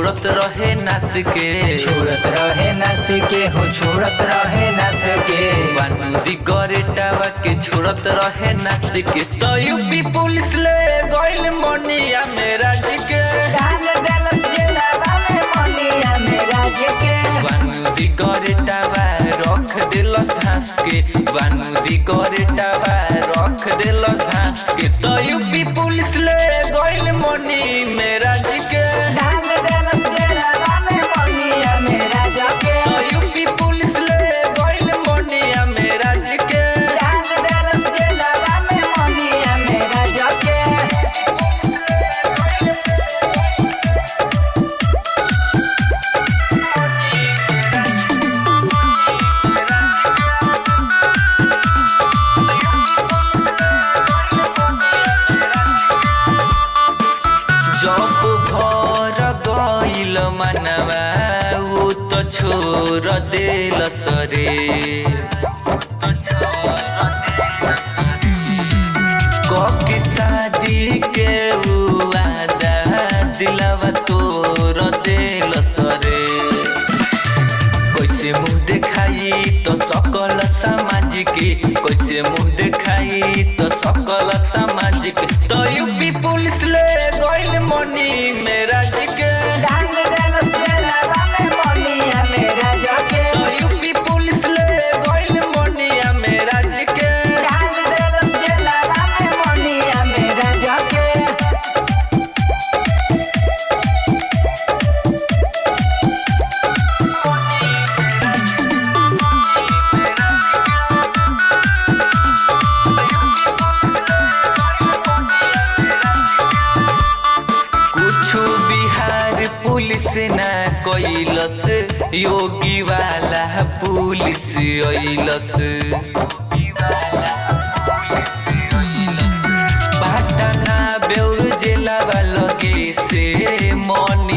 छोड़त रहे नास के। छोड़त रहे नस के हो, छोड़त रहे नस के। बानूदी गरेटावा के छोड़त रहे नास के। तो यूपी पुलिस ले गइल मनिया मेरा जी के। डाल देलस जेलवा में मनिया मेरा जी के। बानूदी गरेटावा रख देलस धास के। बानूदी गरेटावा रख देलस धास के। तो यूपी पुलिस ले गइल मनी मेरा जी के। डाल देलस जेलवा में मनिया मेरा जी के। तो यूपी पुलिस ले गइल मनिया मेरा जी के। डाल देलस जेलवा में मनिया मेरा जी के। जब भर गइल मनवा उ त छोड़ देलस रे। ककी शादी के उ वादा दिलवा तोड़ देलस रे। कैसे मुँह देखाई तो सकल समाज के। कैसे मुँह देखाई तो सकल समाज के। तो यूपी पुलिस ले गइल मनी मेरा जी के। डाल देलस जेलवा में मनिया मेरा जी के। तो यूपी पुलिस ले गइल मनिया मेरा जी के। डाल देलस जेलवा में मनिया मेरा जी के। कुछु बिहार पुलिस ना कैलस, योगी वाला पुलिस अइलस। पटना बेउर जिला लगे से मनी